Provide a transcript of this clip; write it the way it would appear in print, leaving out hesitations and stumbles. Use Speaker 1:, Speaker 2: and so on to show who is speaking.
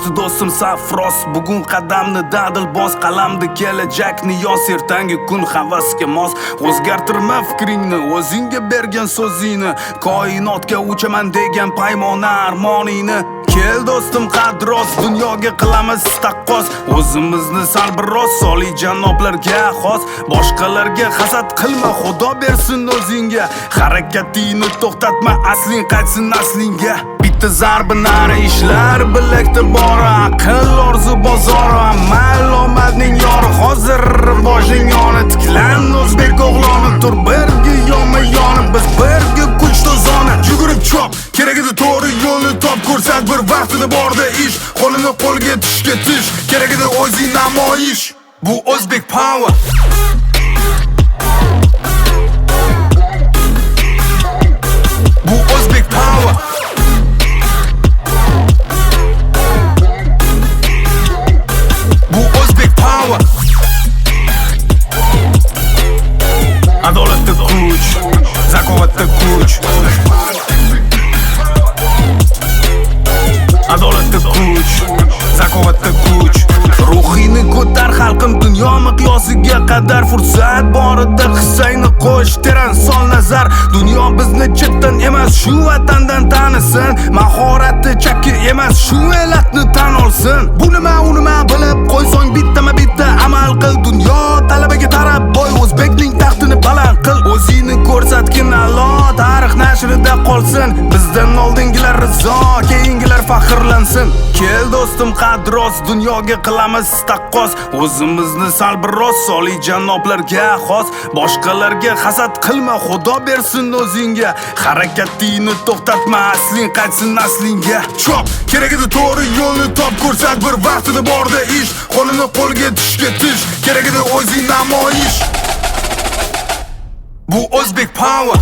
Speaker 1: Bosdi do'stim safros, bugun qadamni dadil bos, qalamni kelajakni yoz, ertangi kun havasga mos. O'zgartirma fikringni, o'zingga bergan so'zingni, koinotga uchaman degan paymona armoningni. Kel do'stim qadros, dunyoga qilamiz taqqos, o'zimizni sal biroz soliy janoblarga xos. Boshqalarga hasad qilma, Xudo bersin o'zingga, harakatingni to'xtatma, asling qaytsin aslingga. Bitta zarba nari ishlar bilakda bori, aql orzu bozori, amal omadning yori. Hozir boshing yoni tiklan o'zbek o'g'loni, tur birga yonma yoni, biz birga kuch to'zoni.
Speaker 2: Yugurib chop, keragida to'g'ri yo'lni top, ko'rsat bir vaqtida borda ish, qo'lini qo'lga tishga tish, keragida o'zing namoyish.
Speaker 1: Bu O'zbek Power. Bu O'zbek Power. Bu O'zbek Power. Adolatda kuch, zakovatda kuch. Adolatda kuch, zakovatda kuch. Ruhingni ko'tar xalqim, dunyo miqyosiga qadar fursat borida hissangni qo'sh, teran sol nazar. Dunyo bizni chetdan emas, shu vatandan tanisin, mahorati chakki emas, shu elatni tan olsin. Bu nima, u nima bilib qo'ysang, bittama bitta amal qil, dunyo talabaga tarab boy, o'zbekning taxtini baland qil. O'zingni ko'rsatgin a'lo, tarix nashrida qolsin, bizdan oldingilar rizo, keyingilar faxrlansin. Kel do'stim qadros, dunyoga qilamiz taqqos, o'zimizni sal biroz soliy janoblarga xos. Boshqalarga hasad qilma, Xudo bersin o'zingga, harakatingni to'xtatma, asling qaytsin aslingga.
Speaker 2: Chop, keragida to'g'ri yo'lni top, ko'rsat bir vaqtida borda ish, qo'lini qo'lga tishga tish, keragida o'zing namoyish.
Speaker 1: Bu O'zbek Power.